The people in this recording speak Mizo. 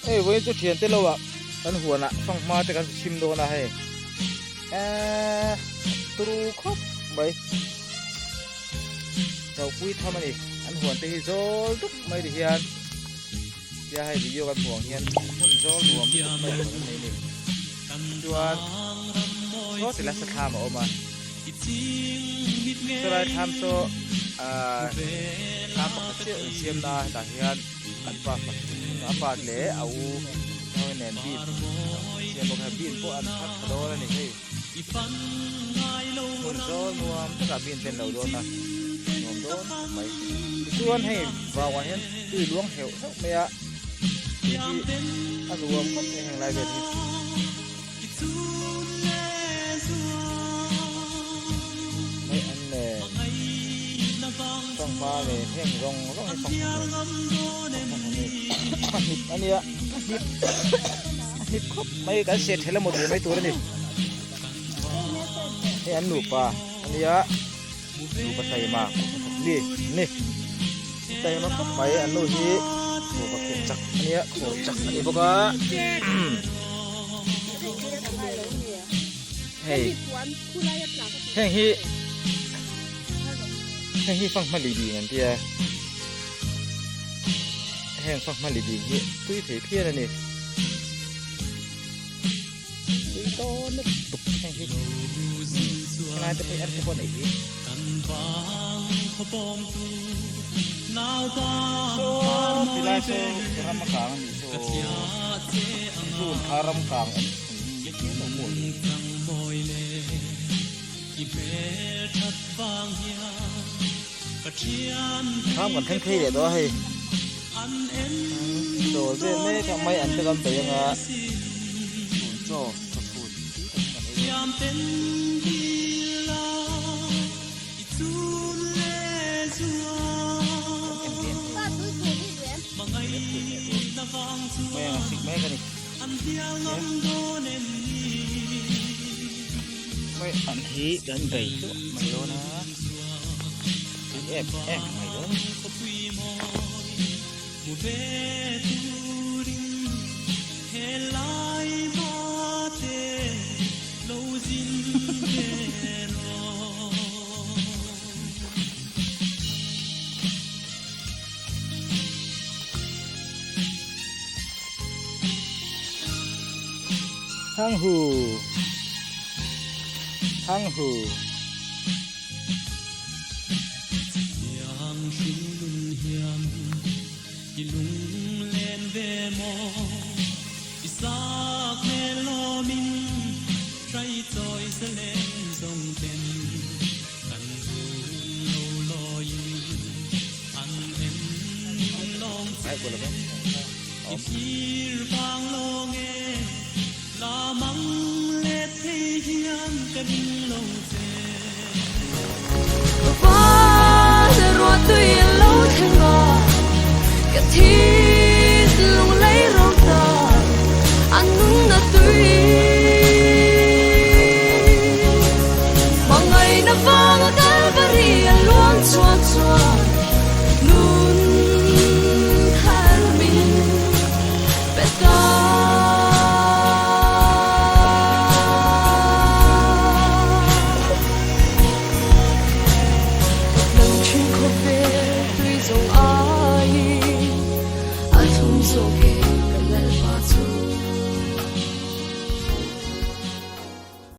Hei vawiin chu thian te lo ah kan huan ah fanghma te kan chhim dawn a hei eee turu khawp mai chauhpui tham a ni an huan te hi zawl dup mai ti hian tia hei video kan hmuh ang hian hmun zawl nuam lutuk mai huan an nei a ni chuan saw ti la sathlam a awm a chulai thlam saw ahh thlam pakhat chiah insiam na hetah hian. An pa a pa leh a u ho nen bean siam bawk a bean pawh an thar tha dawn a ni hei hmun zawl nuam takah bean te an lo dawn a nuam dawn khawp mai tichuan hei vauah hian tui luang heuh heuh mai a tui hi a nuam khawp mai heng lai vel hi. Mai an nen fanghma nen heng zawng zawng hi fanghma nen fanghma nen a hnip a nia a hnip a hnip khawp mai kan set ṭhel emaw tih mai tur a ni hei an nupa a nia nupa taima ni ni taima khawp mai an nu hi nupa khawh chak a nia khawh chak a ni bawk a hei heng hi heng hi fanghma lih ding an tia heng fanghma lih ding hi tui thei phian a ni tui dawn lutuk heng hi helai te pawh hi an te pawh a neih hi saw tilai saw ram a kang a nih saw zun kha ram kang awm Kham kan thleng phei leh tawh a hei chaw vel mek a mai an te kan bei anga chhun chaw chaw chhun tui tak in kan ei dawn. Mai ang a sik mek a ni. Mai an hi kan bei hluah mai dawn a tui em em mai dawn. Hang hu hang hu.